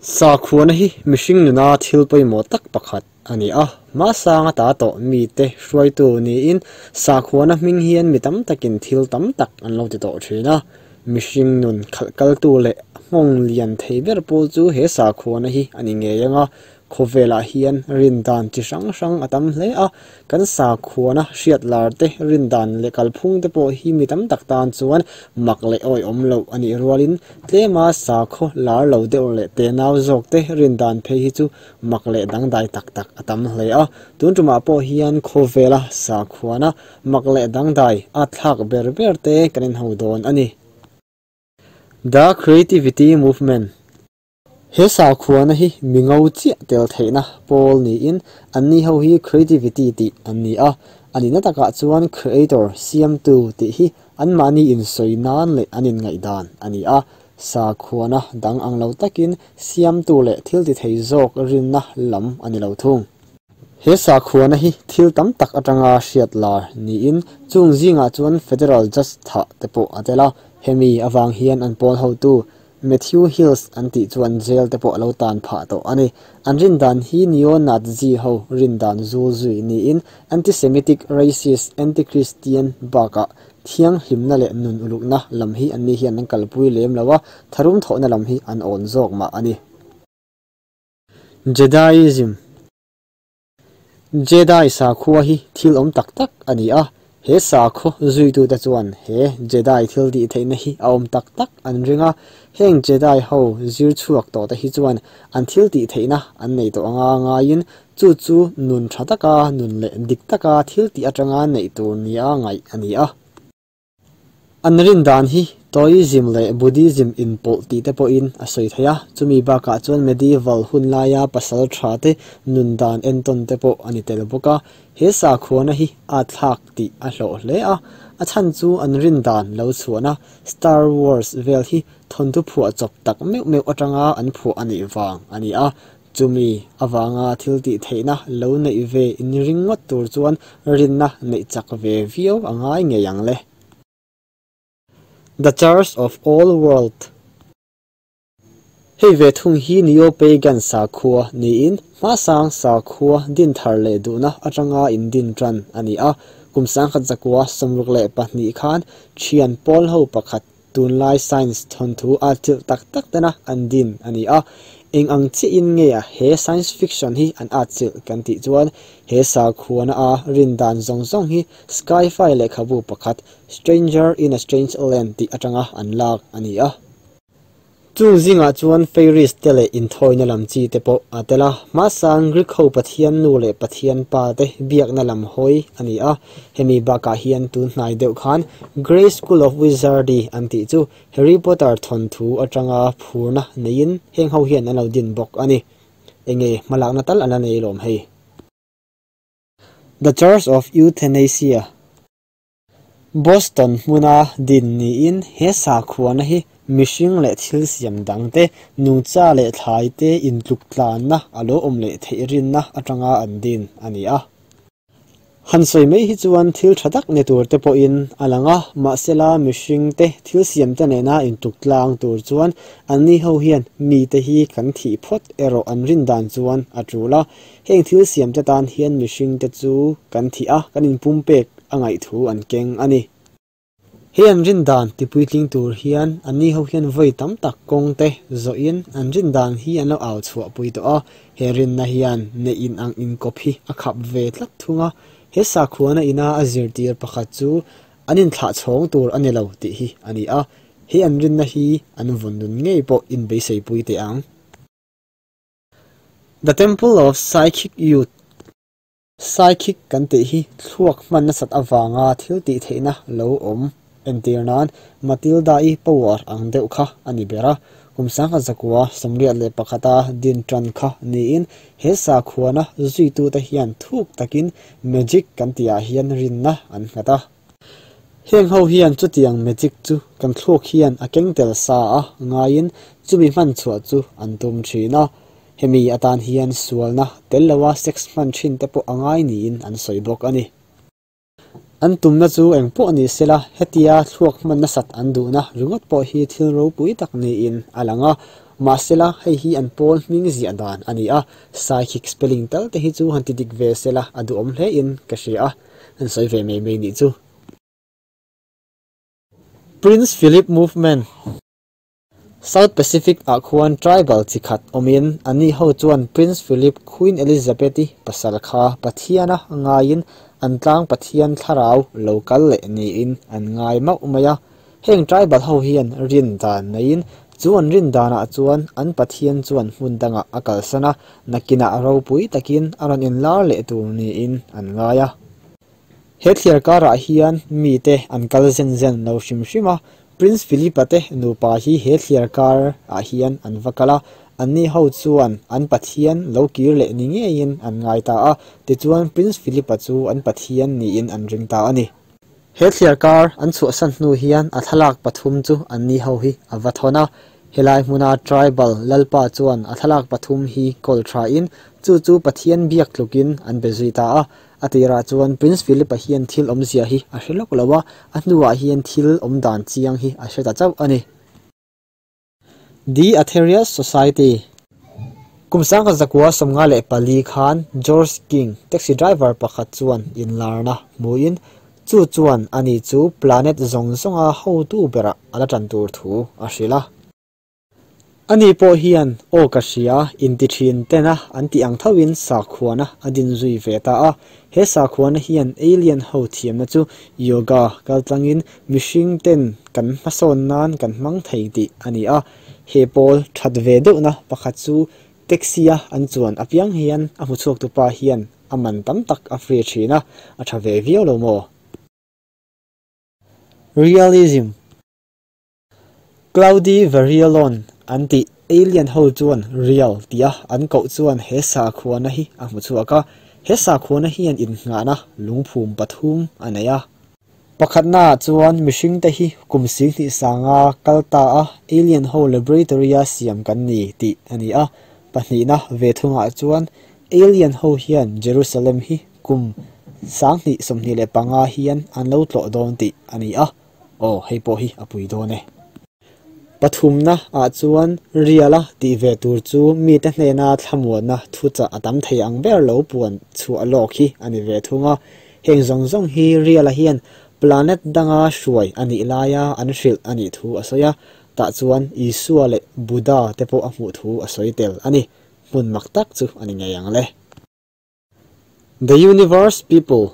Sakhuana hi mihring nuna thil pawimawh tak pakhat a ni a, hmasang ata tawh mite hruaitu niin sakhuana hming hian mi tam takin thil tam tak an lo ti tawh thin a. Mihring nun khalh kaltu leh nghawng lian thei ber pawh chu he sakhuana hi a ni ngei ang a, Khawvelah hian rindan chi hrang hrang a tam hle a, kan sakhuana hriat lar te, rindan leh kalphung te pawh hi mi tam tak tan chuan mak leh awihawm loh a nih rualin tlema sakhaw lar lo deuh leh tenau zawk te rindan phei hi chu mak leh dangdai tak tak a tam hle a. Tun tumah pawh hian khawvela sakhuana mak leh dangdai a thlak ber ber te kan inho dawn a ni. The Creativity Movement. He sakhuana hi mi ngo chiah tel theihna pawl niin anni ho hi creativity tih an ni a, a nihna takah chuan creator, siamtu, tih hi anmahni insawi nan leh an inngaihdan a ni a. Sakhuana dang ang lo takin siamtu leh thil ti thei zawk rinna lam a ni lo thung. He sakhuana hi thil tam tak atanga hriat lar niin chung zingah chuan Federal Judge thah te pawh a tel a, hemi avang hian an pawl hotu Matthew Hills an tih chuan jail te pawh a lo tan phah tawh a ni. An rindan hi Neo-Nazi ho rindan zul zui niin anti-Semitic, racist, anti-Christian bakah thianghlimna leh nun ulukna lam hi anni hian an kalpui lem lo a, tharum thawhna lam hi an awn zawk mah a ni. Jediism. Jedi sakhua hi thil awm tak tak a ni a, he sakhaw zuitute chuan he Jedi thil tih theihna hi a awm tak tak an ring a, heng Jedi ho zir chhuak tawh te hi chuan an thil tih theihna an nei tawh anga ngaiin chu chu nun tha taka nun leh dik taka thil tih atanga neih tur nia ngaih a ni a. An rin dan hi Taoism leh Buddhism inpawlh tih te pawhin a sawi thei a, chumi bakah chuan medieval hun laia pasal tha te nun dan entawn te pawh a ni tel bawk a. He sakhuana hi a thlak tih a hlawh hle a, a chhan chu an rin dan lo chhuahna Star Wars vel hi thawnthu phuah chawp tak meuh meuh atanga an phuah a nih vang a ni a, chumi avanga thil tih theihna lo neih ve inring ngawt tur chuan rinna neih chak ve viau a ngai ngei ang le. The Church of All World. Hei ve thung hi Neo-Pagan sakhua niin hmasang sakhua din thar leh duhna atanga indin tan a ni a. Kum 1962 khan thian pawl ho pakhat tunlai science thawnthu a chilh tak tak tena an din a ni a. Eng ang chiahin nge a he science fiction hi an atchilh kan tih chuan he sakhuana a rindan zawng zawng hi sci-fi lehkhabu pakhat Stranger in a Strange Land tih atanga an lak a ni a. Chung zingah chuan fairies te leh inthawina lam chi te pawh a tel a, hmasang Greek ho pathian nu leh pathian pa te biakna lam hawi a ni a. Hemi bakah hian tun hnai deuh khan Grey School of Wizardy an tih chu Harry Potter thawnthu atanga phurna neiin heng ho hian an lo din bawk a ni. Enge hmalakna tal an la nei lawm hei. The Church of Euthanasia. Boston hmuna din niin he sakhuana hi mihring leh thil siam dangte, nungcha leh thlaite intluk tlanna a lo awm leh theih rinna atanga an din a ni a. Han sawi mai hi chuan thil tha tak ni tur te pawhin a lang a, mahsela mihringte thil siamte nena intluk tlang tur chuan anni ho hian mite hi kan thih phawt erawh an rin dan chuan a tul a. Heng thil siamte tan hian mihringte chu kan thih a, kan inpumpek a ngaihthu an keng a ni. Hei an rin dan tipuitling tur hian anni ho hian vawi tam tak kawng te zawhin an rin dan hi an lo au chhuahpui tawh a, he rinna hian neih in ang inkawp hi a khap ve tlat thung a, he sakhuana ina a zirtir pakhat chu an inthlah chhawng tur a ni lo tih hi a ni a, he an rinna hi an vawn nun ngei pawh inbeiseipui teh ang. The Temple of Psychic Youth. Psychic kan tih hi thluak hman nasat avanga thil tih theihna lo awm entir nan Matilda-i power ang deuh kha a ni ber a. Kum 1981-a din tan kha niin he sakhuana zuitute hian thuk takin magic kan tihah hian rinna an nghat a. Heng ho hian chutiang magic chu kan thluak hian a keng tel sa a ngaiin chumi hman chhuah chu an tum thin a. Hemi atan hian sualna tel loa sex hman thin te pawh a ngai niin an sawi bawk a ni. An tumna chu eng pawh ni sela hetia thluak hman nasat an duhna ringawt pawh hi thil ropui tak niin a lang a. Mahsela, hei hi an pawl hming ziah dan a ni a, Saikhik spelling tal te hi chu han ti dik ve sela a duhawm hle in ka hria a, an sawi ve mai mai nih chu. Prince Philip Movement. South Pacific ah khuan tribal chi khat awmin anni ho chuan Prince Philip Queen Elizabeth-i pasal kha Pathiana ngaiin an tlang Pathian thlarau lo kal leh niin an ngai mauh mai a. Heng tribal ho hian rin dan neiin chu an rin danah chuan an Pathian chuan hmun dangah a kalsan a, nakinah ropui takin a rawn inlar leh tur niin an ngai a. He thliar karah hian mite an kal zen zen lo hrim hrim a, Prince Philip-a te nupa hi he thliar karah hian an va kal a, anni ho chuan an Pathian lo kir leh ni ngeiin an ngai ta a, tichuan Prince Philip-a chu an Pathian niin an ring ta a ni. He thliar kar an chhuahsan hnu hian a thlalak pathum chu anni ho hi a va thawn a, helai hmuna tribal lalpa chuan a thlalak pathum hi kawl thain chu chu Pathian biak tlukin an be zui ta a, A tirah chuan Prince Philip-a hian thil awmzia hi a hre lawk lo a, a hnuah hian thil awm dan chiang hi a hre ta chauh a ni. The Aetherius Society Kum 1954 khan George King, taxi driver pakhat chuan inlarna hmuin chu chuan ani chu planet zawng zawnga hotu berah a la tan tur thu a hrilh a. Ani pawh hian aw ka hria inti thin tena an tih ang thoin sakhuana a din zui ve ta a. He sakhuana hian alien ho thiamna chu yoga kaltlangin mihring ten kan hmasawn nan kan hmang thei tih a ni a. He pawl that ve deuhna pakhat chu taxi a an chuan apiang hian a hmuchhuak tupa hian a man tam tak a free thin a, a tha ve viau lo maw? Realism. Claudi Varialon an tih alien ho chuan real tia an koh chuan he sakhuana hi a hmu chhuak a, he sakhuana hian innghahna lungphum pathum a nei a. Pakhatnaah chuan mihringte hi kum 2000 sanga kal ta a alien ho laboratory-a siam kan ni tih a ni a. Pahnihna ve thungah chuan alien ho hian Jerusalem hi kum 2025 hian an lo tlawh dawn tih a ni a. Aw, hei pawh hi a pui dawn e. Pathumna ah chuan Riala tih ve tur chu mite hnena thlamuanna thuchah a tam thei ang ber lo puan chhuah lawk hi a ni ve thung a. Heng zawng zawng hi Riala hian planet danga hruai a nih laia an hrilh a nih thu a sawi a, tah chuan Isua leh Buddha te pawh a hmuh thu a sawi tel a ni. Hmun mak tak chu a ni ngei ang le. The Universe People.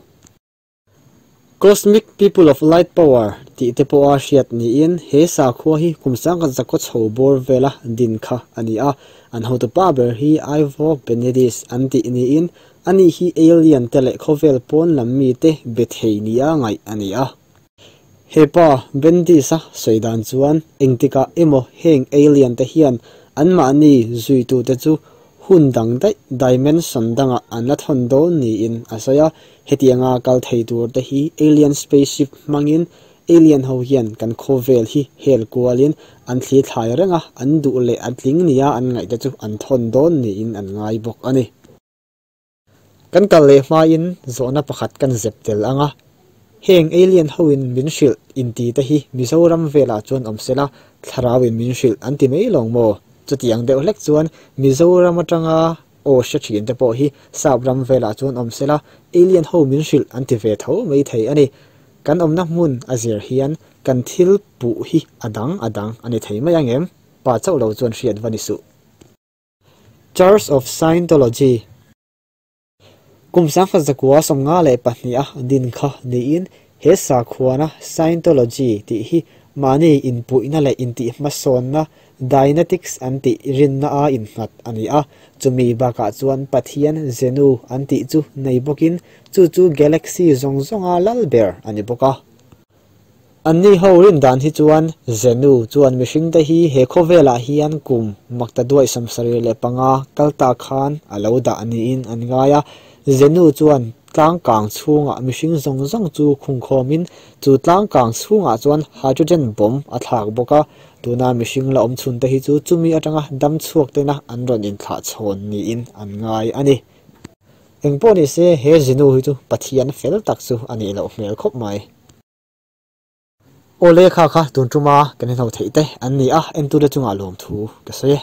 Cosmic People of Light Power tih te pawha hriat niin he sakhua hi kum 1900 chho bawr vela din kha a ni a. An hotupa ber hi Ivo Benedis an tih niin ani hi alien te leh khawvel pawn lam mite be thei nia ngaih a ni a. Hepa Bendis-a sawi dan chuan engtikah emaw heng alien te hian anmahni zuitute chu hun dang daih dimension dangah an la thawn dawn niin a sawi a. Hetianga kal thei tur te hi alien spaceship hmangin alien ho hian kan khawvel hi hel kualin an thli thlai reng a, an duh leh a tling nia an ngaih te chu an thawn dawn niin an ngai bawk a ni. Kan kal leh hmain zawhna pakhat kan zep tel ang a, heng alien hoin min hrilh inti te hi Mizoram velah chuan awm sela thlarauin min hrilh an ti mai lawng maw? Chutiang deuh hlek chuan Mizoram atanga aw hre thin te pawh hi sap ram velah chuan awm sela alien ho min hrilh an ti ve tho mai thei a ni. Kan awmna hmun a zir hian kan thil puh hi a dang a dang a ni thei mai ang em? Pa chauh lo chuan hriat va ni suh. Church of Scientology Kum 1952 a din kha niin he sakhuana Scientology tih hi mahni inpuihna leh intihhmasawnna Dianetics an tih rinna a innghat a ni a, chumi bakah chuan Pathian Zenu an tih chu nei bawkin chu chu galaxy zawng zawnga lal ber a ni bawk a. Anni ho rin dan hi chuan Zenu chuan mihringte hi he khawvelah hian kum makta duai 75 kal ta khan a lo dah niin an ngai a. Zenu chuan tlangkang chhungah mihring zawng zawng chu khungkhawmin chu tlangkang chhungah chuan hydrogen bomb a thlak bawk a. Tuna mihring la awm chhunte hi chu chumi atanga dam chhuak tena an rawn inthlah chhawn niin an ngai a ni. Engpawh ni se he Zenu hi chu Pathian fel tak chu a nih loh hmel khawp mai. Aw le kha kha tun tuma kan inho theih te an ni a, entute chungah lawmthu ka sawi e.